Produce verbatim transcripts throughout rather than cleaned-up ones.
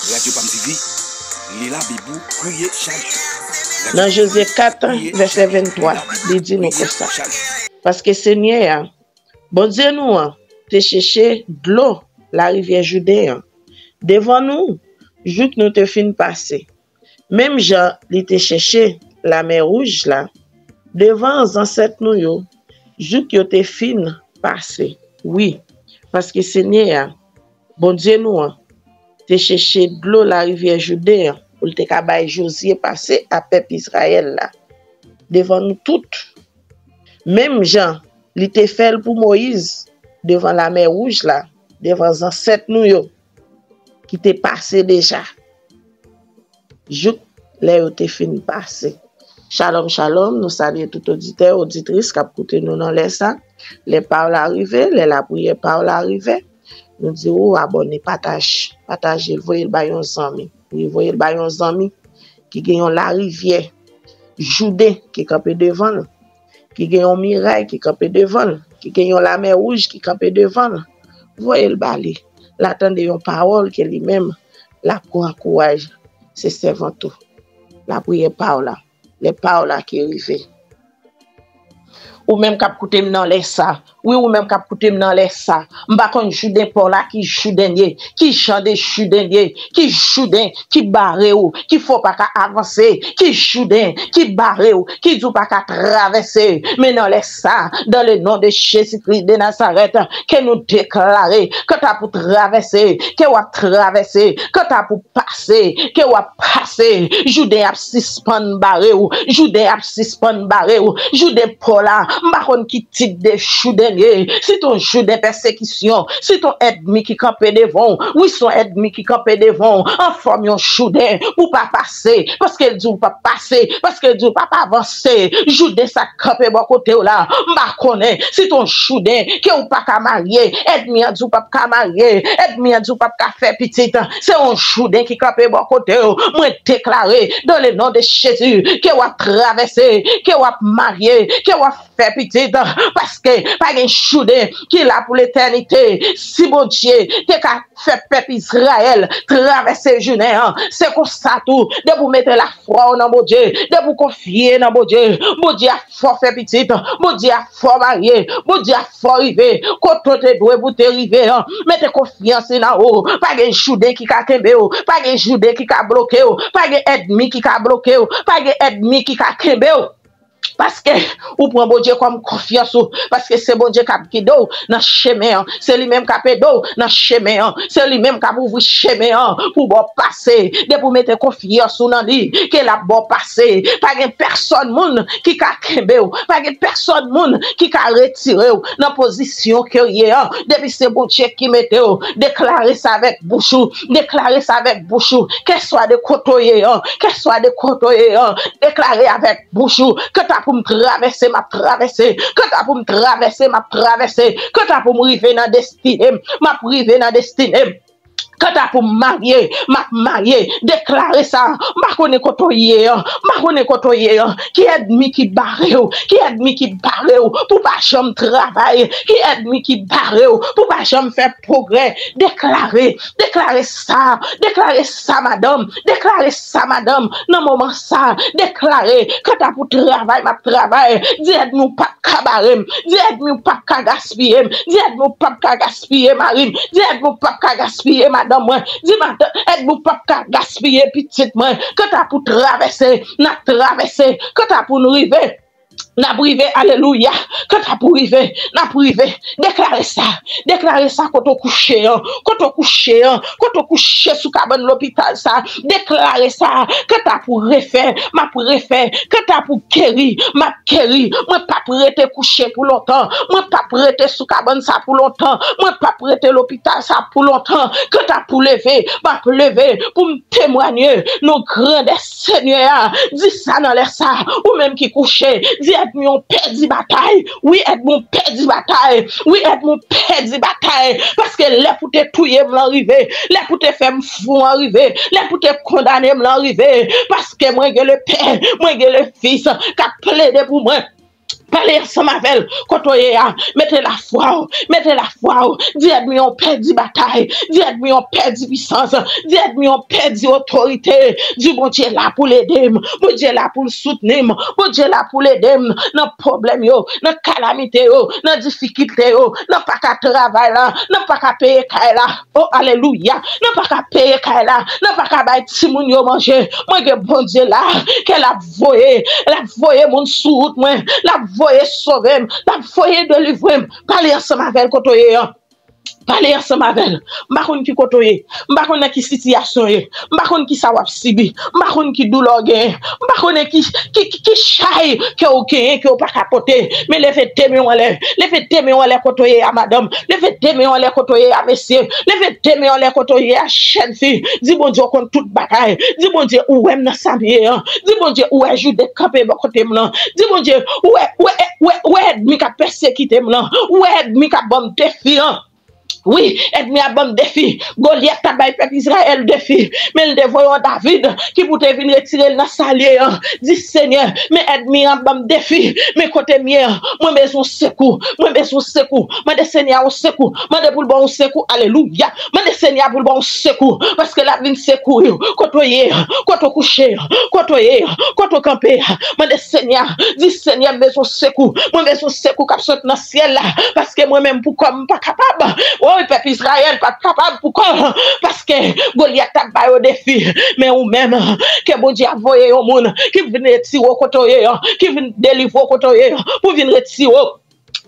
Radyo Pam T V, li la Bib ou priye chak jou. Nan Jozye kat, vèsè venntwa, li di nou konsa, paske Senyè a, Bondye nou an, te chèche dlo larivyè Jouden an devan nou, jouk nou te fin pase. Menm jan li te chèche Lamè Wouj la devan zansèt nou yo, jouk yo te fin pase. Wi, paske Senyè a, Bondye nou an, te chèche dlo larivyè Jouden an pou l te ka bay Jozye pase a pèp Izrayèl la devan nou tout. Menm jan li te fè l pou Moyiz devan Lamè Wouj la, devan zansèt nou yo ki te pase deja, jouk lè yo te fin pase. Shalom, shalom, nou salye tout oditè, oditris k ap koute nou nan lè sa. Lè pa w la rive, lè lapriyè pa w la rive. Nou di w abòne, pataje, pataje l, voye l bay yon zanmi. Wi, voye l bay yon zanmi ki gen yon larivyè Jouden ki kanpe devan l, ki gen yon miray ki kanpe devan l, ki gen yon Lamè Wouj ki kanpe devan l. Voye l ba li. L a tande yon pawòl ke li menm l ap pran kouraj. Se sèvant ou. Lapriyè pa w la. Lè pa w la ki rive. Ou menm k ap koute m nan lè sa. Wi, ou menm k ap koute m nan lè sa. M pa konn Jouden pa w la, ki Jouden l ye, ki jan de Jouden l ye, ki Jouden ki bare w, ki fè w pa ka avanse, ki Jouden ki bare w, ki di w pa ka travèse. Men nan lè sa, dans le nom de Jésus-Christ de Nazareth, ke nou deklare, kanta pou travèse, ke w ap travèse, kanta pou pase, ke w ap pase, Jouden ap sispann bare w, Jouden ap sispann bare w, Jouden pa w la, m pa konn ki tip de Jouden l ye, si t on Jouden pèsekisyon, si t on ènmi ki kanpe devan w, wi, s on ènmi ki kanpe devan w, an fòm yon Jouden, pou w pa pase, paske l di w p ap pase, paske l di w p ap avanse, Jouden sa k kanpe bò kote w la, m pa konnen si t on Jouden ke w pa ka marye, ènmi an di w p ap ka marye, ènmi an di w p ap ka fè pitit, se yon Jouden ki kanpe bò kote w. Mwen deklare, dans le nom de Jésus, ke w ap travèse, ke w ap marye, ke w ap fè pitit, paske pa gen Jouden ki la pou letènite. Si Bondye te ka fè pèp Izrayèl travèse Jouden an, se konsa tou, depi w mete lafwa w nan Bondye, depi w konfye nan Bondye, Bondye ap fè w fè pitit, Bondye ap fè w marye, Bondye ap fè w rive kote w te dwe pou w te rive an. Mete konfyans ou nan ou. Pa gen Jouden ki ka kenbe w, pa gen Jouden ki ka bloke w, pa gen ènmi ki ka bloke w, pa gen ènmi ki ka kenbe w. Paske ou pran Bondye kòm konfyans ou, paske se Bondye k ap gide w nan chemen an, se li menm k ap ede w nan chemen an, se li menm k ap ouvri chemen an pou ba w pase. Depi w mete konfyans ou nan li, ke l ap ba w pase. Pa gen pèsòn moun ki ka kenbe w, pa gen pèsòn moun ki ka retire w nan pozisyon ke w ye an. Depi se Bondye ki mete w, deklare sa avèk bouch ou, deklare sa avèk bouch ou, kèlswa de kote w ye an, kèlswa de kote w ye an, deklare avèk bouch ou, kanta pou m travèse, m ap travèse, kanta pou m travèse, m ap travèse, kanta pou m rive nan destine m, m ap rive nan destine m, kanta pou m marye, m ap marye. Deklare sa. M pa konnen kote w ye an, m pa konnen kote w ye an, ki ènmi ki bare w, ki ènmi ki bare w pou w pa janm travay, ki ènmi ki bare w pou w pa janm fè pwogrè. Deklare, deklare sa, deklare sa, madanm, deklare sa, madanm, nan moman sa, deklare, kanta pou travay m ap travay, di ènmi w p ap ka bare m, di ènmi w p ap ka gaspiye m, di ènmi w p ap ka gaspiye mari m, di ènmi w p ap ka gaspiye madanm mwen, di madanm, ènmi w p ap ka gaspiye pitit mwen, kanta pou travèse, n ap travèse, kanta pou n rive, n ap rive, alelouya. Kanta pou rive, n ap rive. Deklare sa. Deklare sa kote w kouche an. Kote w kouche an. Kote w kouche sou kabann lopital sa. Deklare sa. Kanta pou refè, m ap refè. Kanta pou geri, m ap geri. Mwen p ap rete kouche pou lontan. Mwen p ap rete sou kabann sa pou lontan. Mwen p ap rete lopital sa pou lontan. Kanta pou leve, m ap leve pou m temwanye nan grandè Senyè a. Di sa nan lè sa, ou menm ki kouche, di ènmi w pèdi batay. Wi, ènmi w pèdi batay. Wi, ènmi w pèdi batay. Paske lè pou te touye m lan rive. Lè pou te fè m fou an rive. Lè pou te kondane m lan rive. Paske mwen gen Lepè, mwen gen Lefis k ap plede pou mwen. Pale ansanm avè l kote w ye a. Mete lafwa w. Mete lafwa w. Di ènmi an w pèdi batay. Di ènmi an w pèdi pisans. Di ènmi an w pèdi otorite. Di Bondye la pou l ede m. Bondye la pou l soutni m. Bondye la pou l ede m nan pwoblèm yo, nan kalamite yo, nan difikilte yo, nan pa ka travay la, nan pa ka peye kay la. O, alelouya. Nan pa ka peye kay la. Nan pa ka bay timoun yo manje. Mwen gen Bondye la, ke l ap voye. L ap voye moun sou wout mwen. L ap voye sove m. L ap voye delivre m. Pale ansanm avè l kote w ye an. Pale ansanm avè l. M pa konn ki kote w ye. M pa konn nan ki sitiyasyon w ye. M pa konn ki sa w ap sibi. M pa konn ki doulè w genyen. M pa konnen ki, ki, ki, ki chay ke w genyen ke w pa ka pote. Men leve de men w anlè. Leve de men w anlè kote w ye a, madanm. Leve de men w anlè kote w ye a, mesye. Leve de men w anlè kote w ye a, jèn fi. Di Bondye w konn tout bagay. Di Bondye ou wè m nan sa m ye an. Di Bondye ou wè Jide k kanpe bò kote m lan. Di Bondye ou wè, wè, wè, wè ènmi k ap pèsekite m lan. Ou wè ènmi k ap ban m defi an. Wi, ènmi a ban m defi. Golyat t ap bay pèp Izrayèl defi. Men l te voye yon David ki pou te vin retire l nan sa l ye an. Di, Senyè, men ènmi an ap ban m defi. Men kote m ye an, mwen bezwen sekou. Mwen bezwen sekou. Mande Senyè a yon sekou. Mande pou l ba w yon sekou. Alelouya. Mande Senyè a pou l ba w yon sekou. Paske l ap vin sekouri w. Kote w ye an, kote w kouche an, kote w ye an, kote w kanpe an. Mande Senyè a. Di, Senyè, m bezwen sekou. Mwen bezwen sekou k ap sot nan syèl la. Paske mwen menm pou kò m, m pa kapab. Woy, pèp Izrayèl pa t kapab pou kò l. Paske Golyat t ap ba yo defi. Men ou menm, ke Bondye ap voye yon moun ki vin retire w kote w ye an, ki vin delivre w kote w ye an, pou vin retire w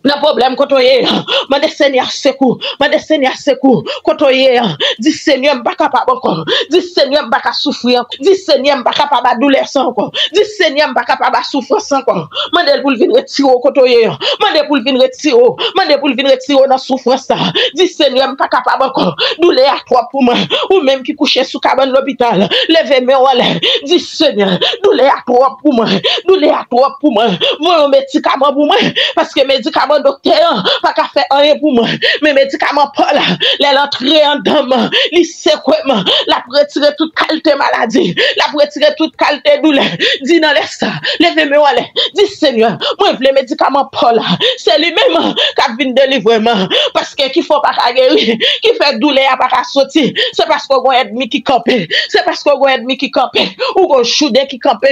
nan pwoblèm kote w ye an. Mande Senyè a sekou. Mande Senyè a sekou. Kote w ye an. Di, Senyè, m pa kapab ankò. Di, Senyè, m pa ka soufri ankò. Di, Senyè, m pa kapab a doulè sa ankò. Di, Senyè, m pa kapab a soufrans ankò. Mande l pou l vin retire w kote w ye an. Mande pou l vin retire w. Mande pou l vin retire w nan soufrans sa. Di, Senyè, m pa kapab ankò. Doulè a twòp pou mwen. Ou menm ki kouche sou kabann lopital, leve men w anlè. Di, Senyè, doulè a twòp pou mwen. Doulè a twòp pou mwen. Voye yon medikaman pou mwen. Paske medikaman doktè an pa ka fè anyen pou mwen. Men medikaman pa w la, lè l antre anndan m, li sekwe m. L ap retire tout kalite maladi. L ap retire tout kalite doulè. Di nan lè sa, leve men w anlè. Di, Senyè, mwen vle medikaman pa w la. Se li menm k ap vin delivre m. Paske ki fè w pa ka geri, ki fè doulè a pa ka soti, se paske w gon ènmi ki kanpe. Se paske w gon ènmi ki kanpe. Ou gon Jide ki kanpe.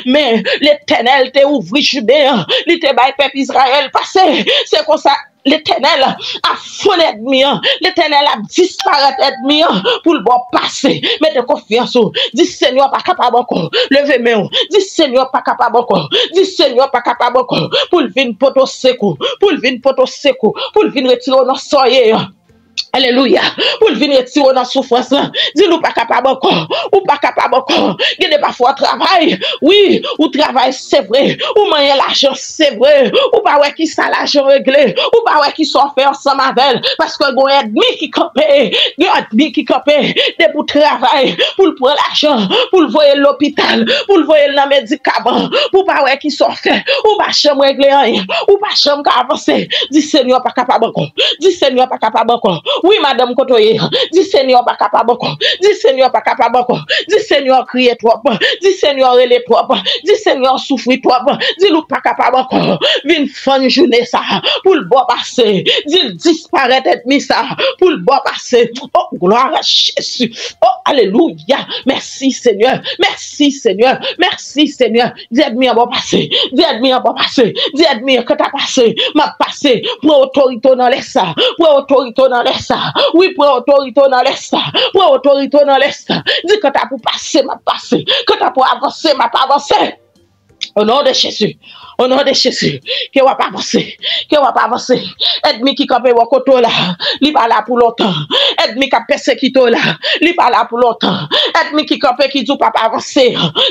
Men Letènèl te ouvri Jide an. Li te bay pèp Izrayèl pase. Se konsa Letènèl ap fonn ènmi an. Letènèl ap disparèt ènmi an pou l ba w pase. Mete konfyans ou. Di, Senyè pa kapab ankò. Leve men w. Di, Senyè pa kapab ankò. Di, Senyè pa kapab ankò. Pou l vin pote w sekou. Pou l vin pote w sekou. Pou l vin retire w nan sa w ye an. Alelouya. Pou l vin retire w nan soufrans lan. Di l ou pa kapab ankò. Ou pa kapab ankò. Gen de pafwa w travay. Wi, ou travay, se vre. Ou manyen lajan, se vre. Ou pa wè ki sa lajan regle. Ou pa wè ki sa w fè ansanm avè l. Paske gon ènmi ki kanpe. Gen ènmi ki kanpe. Depi w travay. Pou l pran lajan. Pou l voye l lopital. Pou l voye l nan medikaman. Pou w pa wè ki sa w fè. Ou pa janm regle anyen. Ou pa janm ka avanse. Di Senyè pa kapab ankò. Di Senyè pa kapab ankò. Wi, madanm, kote w ye? Di Senyè pa kapab ankò. Di Senyè pa kapab ankò. Di Senyè kriye twòp. Di Senyè rele twòp. Di Senyè soufri twòp. Di l ou pa kapab ankò. Vin fann jounen sa pou l ba w pase. Di l disparèt ènmi sa pou l ba w pase. O, glwa a Jezi. O, alelouya. Mèsi, Senyè. Mèsi, Senyè. Mèsi, Senyè. Di ènmi an ba w pase. Di ènmi an ba w pase. Di ènmi an kanta pase. M ap pase. Pran otorite w nan lè sa. Pran otorite w nan lè sa. Wi, pran otorite w nan lè sa. Pran otorite w nan lè sa. Di kanta pou pase, m ap pase. Kanta pou avanse, m ap avanse. O non de Jezi. O non de Jezi. Ke w ap avanse. Ke w ap avanse. Ènmi ki kanpe bò kote w la, li pa la pou lontan. Ènmi k ap pèsekite w la, li pa la pou lontan. Ènmi ki kanpe, ki di w p ap avanse,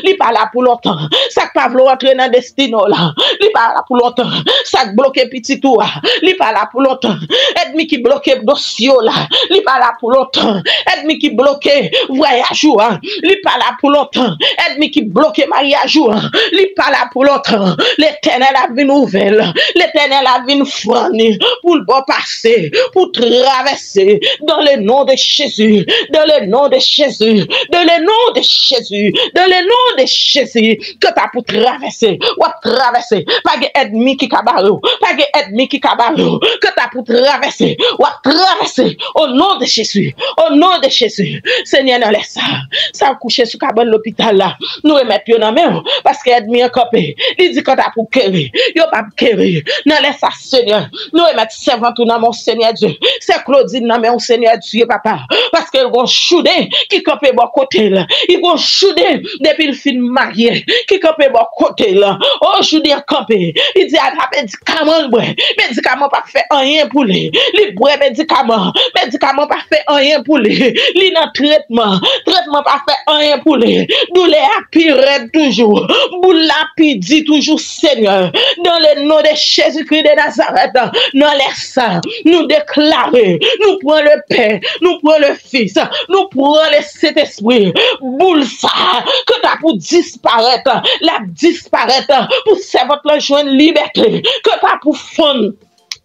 li pa la pou lontan. Sa k pa vle w antre nan destine w la, li pa la pou lontan. Sa k bloke pitit ou a, li pa la pou lontan. Ènmi ki bloke dosye w la, li pa la pou lontan. Ènmi ki bloke vwayaj ou a, li pa la pou lontan. Ènmi ki bloke maryaj ou a, li pa la pou lontan. Lè Letènèl ap vin ouvè l. Letènèl ap vin fann li pou l ba w pase, pou w travèse. Dans le nom de Jésus, dans le nom de Jésus, dans le nom de Jésus, dans le nom de Jésus. Kanta pou travèse, w ap travèse. Pa gen ènmi ki ka bare w. Pa gen ènmi ki ka bare w. Kanta pou travèse, w ap travèse. Au nom de Jésus, au nom de Jésus. Senyè, nan lè sa, sa kouche sou kabann lopital la, nou remèt yo nan men w, paske ènmi an kanpe. Li di kanta pou geri, yo p ap geri. Nan lè sa, Senyè, nou remèt sèvant ou nan men w, Senyè Dye. Sè Claudine nan men w, Senyè Dye, papa. Paske l gon jounen ki kanpe bò kote l. Li gon jounen depi l fin marye, ki kanpe bò kote l. O, jounen an kanpe. Li di al pa medikaman l bwè. Medikaman p ap fè anyen pou li. Li bwè medikaman. Medikaman pa fè anyen pou li. Li nan tretman. Tretman pa fè anyen pou li. Doulè a pi rèd toujou. Boul la pi di toujou, Senyè. Dans le nom de Jésus-Christ de Nazareth, nan lè sa, nou deklare, nou pran le Pè, nou pran le Fis, nou pran le Sentespri. Boul sa, kanta pou disparèt, l ap disparèt pou sèvant lan jwenn libète, kanta pou fann.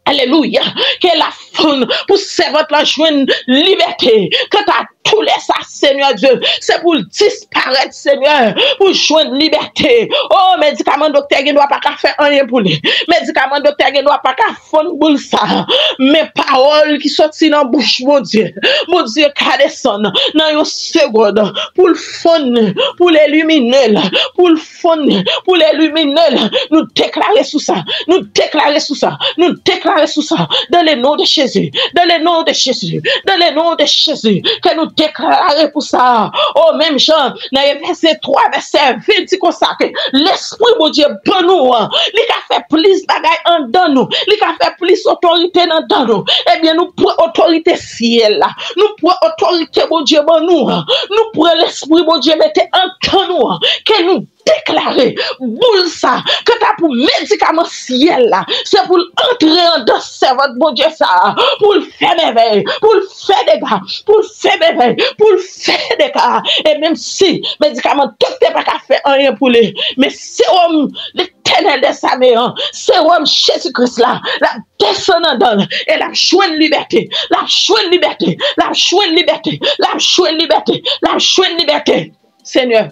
Alelouya. Ke l ap fann pou sèvant lan jwenn libète. Kanta tou lè sa, Senyè Dye, se pou l disparèt, Senyè, pou jwenn libète. O, medikaman doktè gen dwa pa ka fè anyen pou li. Medikaman doktè gen dwa pa ka fann boul sa. Men pawòl ki soti nan bouch Bondye, Bondye ka desann nan yon segonn pou l fann, pou l elimine l, pou l fann, pou l elimine l. Nou deklare sou sa. Nou deklare sou sa. Nou deklare sou sa. Dans le nom de Jésus. Dans le nom de Jésus. Dans le nom de Jésus. Ke nou deklare pou sa. O, menm jan, nan Efesyen twa, vèsè ven, di konsa ke Lespri Bondye ban nou an, li ka fè plis bagay anndan nou. Li ka fè plis otorite nan dan nou. Ebyen, nou pran otorite syèl la. Nou pran otorite Bondye ban nou an. Nou pran Lespri Bondye mete anndan nou an. Ke nou deklare boul sa, kanta pou medikaman syèl la, se pou l antre anndan sèvant Bondye sa a, pou l fè mèvèy, pou l fè dega, pou l fè mèvèy, pou l fè dega. E menm si medikaman doktè pa ka fè anyen pou li, men sewòm Letènèl dèzame an, sewòm Jezi Kris la, l ap desann anndan l, e l ap jwenn libète, l ap jwenn libète, l ap jwenn libète, l ap jwenn libète, l ap jwenn libète. Senyè,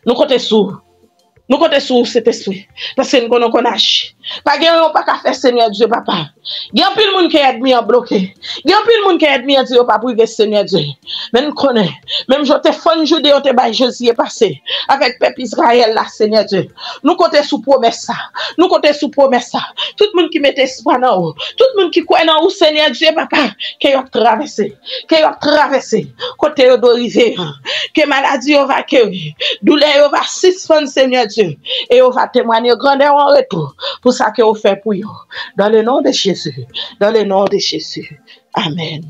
nou konte sou ou. Nou konte sou ou, Sentespri. Paske n konnen w konn aji. Pa gen anyen w pa ka fè, Senyè Dye, papa. Gen anpil moun ke ènmi an bloke. Gen anpil moun ke ènmi an di yo p ap rive, Senyè Dye. Men n konnen, menm jan w te fann Jide, yo te bay Jozye pase avèk pèp Izrayèl la, Senyè Dye. Nou konte sou pwomès sa. Nou konte sou pwomès sa. Tout moun ki mete espwa nan ou, tout moun ki kwè nan ou, Senyè Dye, papa, ke y ap travèse. Ke y ap travèse kote yo dwe rive an. Ke maladi yo va geri. Doulè yo va sispann, Senyè Dye. E yo va temwanye grandè w an retou pou sa ke w fè pou yo. Dans le nom de Jésus. Dans le nom de Jésus. Amèn.